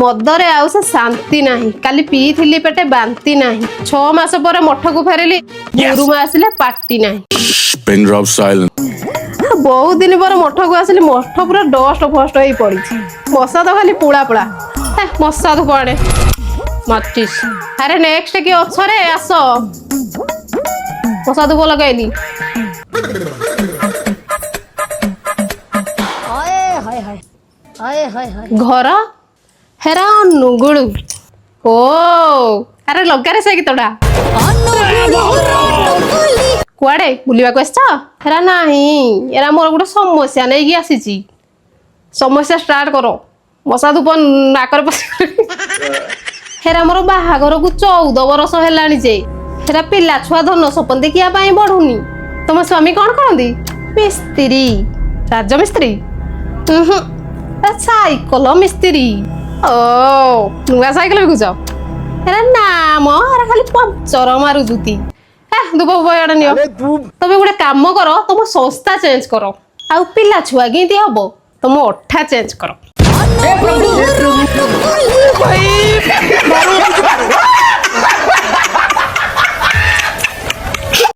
ମଦରେ ଆଉ ସେ ଶାନ୍ତି ନାହିଁ। କାଲି ପିଇଥିଲି, ପେଟେ ବାନ୍ତି ନାହିଁ। 6 ମାସ ପରେ ମଠକୁ ଫେରିଲି, ଗୁରୁମା ଆସିଲେ ପାଟି ନାହିଁ। Pin drop silence. ବହୁତ ଦିନ ପରେ ମଠକୁ ଆସିଲି, ମଠ ପୁରା ଡଷ୍ଟ ଫଷ୍ଟ ହେଇ ପଡିଛି। ମଶା ତ ଖାଲି ପୁଳା ପୁଳା। ହେ, ମଶା ଧୂପ ଆଣେ, ମାଚିସ୍। ଆରେ, ନେକ୍ସଟ କିଏ ଅଛ ରେ? ଆସ, ମଶା ଧୂପ ଲଗାଇଲି। ହାୟ ହାୟ ହାୟ ହାୟ ହାୟ। ଘର ହେରା ଅନୁଗୁଳୁ। ଓ, ଆରେ ଲଗାରେ ସେ ଗୀତଟା। କୁଆଡେ ବୁଲିବାକୁ ଆସିଛ? ହେରା ନାହିଁ, ଏରା ମୋର ଗୋଟେ ସମସ୍ୟା ନେଇକି ଆସିଛି। ସମସ୍ୟା ଷ୍ଟାର୍ଟ କର। ମଶା ଧୂପ ନାକରେ ପଶି। ହେରା ମୋର ବାହାଘରକୁ 14 ବରଷ ହେଲାଣି ଯେ, ହେରା ପିଲା ଛୁଆ ଧନ ସମ୍ପତ୍ତି କିଆ ପାଇଁ ବଢୁନି। ତମ ସ୍ୱାମୀ କଣ କରନ୍ତି? ମିସ୍ତ୍ରୀ। ରାଜମିସ୍ତ୍ରୀ? ଉହୁଁ, ସାଇକଲ ମିସ୍ତ୍ରୀ। ଓ, ନୂଆ ସାଇକେଲ ବିକୁଛ? ହେରା ନା ମ, ହେରା ଖାଲି ପଞ୍ଚର ମାରୁଚୁତି। ହେ, ଧୂପ ଫୁପ ଇଆଡ଼େ ନିଅ। ତମେ ଗୋଟେ କାମ କର, ତମ ସଂସ୍ଥା ଚେଞ୍ଜ କର। ଆଉ ପିଲା ଛୁଆ କେମିତି ହବ? ତମ ଅଠା ଚେଞ୍ଜ କର। ଭାଇ।